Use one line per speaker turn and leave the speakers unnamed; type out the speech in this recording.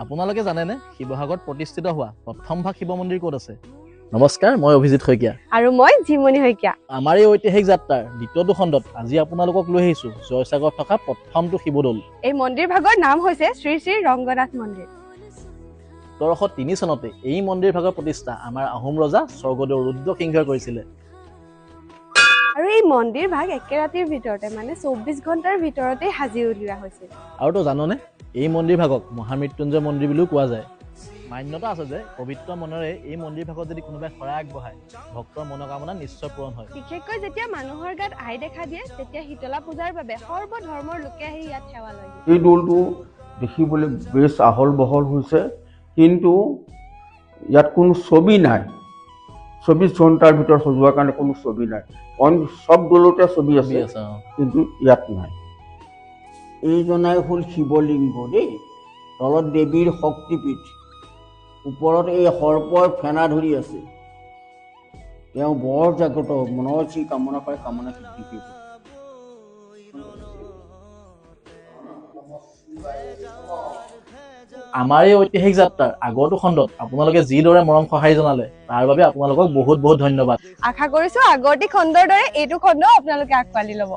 আপোনালোকে জানেনে শিৱসাগৰত প্ৰতিষ্ঠিত হোৱা প্ৰথমভাগ শিৱ মন্দিৰ ক'ত আছে? নমস্কাৰ, মই অভিজিত শইকীয়া।
আৰু মই জিমণি শইকীয়া।
আমাৰ এই ঐতিহাসিক যাত্ৰাৰ দ্বিতীয়টো খণ্ডত আজি আপোনালোকক লৈ আহিছো জয়সাগৰত থকা প্ৰথমটো শিৱদৌল।
এই মন্দিৰ ভাগৰ নাম হৈছে শ্ৰী শ্ৰী ৰংগনাথ মন্দিৰ।
1703 চনতে এই মন্দিৰ ভাগৰ প্ৰতিষ্ঠা আমাৰ আহোম ৰজা স্বৰ্গদেউ ৰুদ্ৰসিংহই কৰিছিলে।
আৰু এই মন্দিৰ ভাগ একে ৰাতিৰ ভিতৰতে, মানে 24 ঘণ্টাৰ ভিতৰতে সাজি উলিওৱা হৈছিল।
আৰু তো জাননে, এই মন্দিৰ ভাগক মহামৃত্যুঞ্জয় মন্দিৰ বুলিও কোৱা যায়। মান্যতা আছে যে পবিত্ৰ মনেৰে এই মন্দিৰ ভাগত যদি কোনোবাই শৰাই আগবঢ়ায়, ভক্তৰ মনোকামনা নিশ্চয় পূৰণ হয়।
বিশেষকৈ যেতিয়া মানুহৰ গাত আই দেখা দিয়ে, তেতিয়া শীতলা পূজাৰ বাবে সৰ্বধৰ্মৰ লোকে আহি ইয়াত সেৱা লয়।
এই দৌলটো দেখিবলৈ বেছ আহল বহল হৈছে, কিন্তু ইয়াত কোনো ছবি নাই। 24 ঘণ্টাৰ ভিতৰত সজোৱাৰ কাৰণে কোনো ছবি নাই। অইন চব দৌলতে ছবি আছে, কিন্তু ইয়াত নাই। এইজনাই হ'ল শিৱলিংগ দেই, তলত দেৱীৰ শক্তিপীঠ, ওপৰত এই সৰ্পৰ ফেনা ধৰি আছে। তেওঁ বৰ জাগ্ৰত, মনৰ যি কামনা কৰে কামনা সিদ্ধি কৰিব।
আমাৰ এই ঐতিহাসিক যাত্ৰাৰ আগৰটো খণ্ডত আপোনালোকে যিদৰে মৰম সঁহাৰি জনালে, তাৰ বাবে আপোনালোকক বহুত বহুত ধন্যবাদ।
আশা কৰিছো আগৰটি খণ্ডৰ দৰে এইটো খণ্ড আপোনালোকে আঁকোৱালি ল'ব।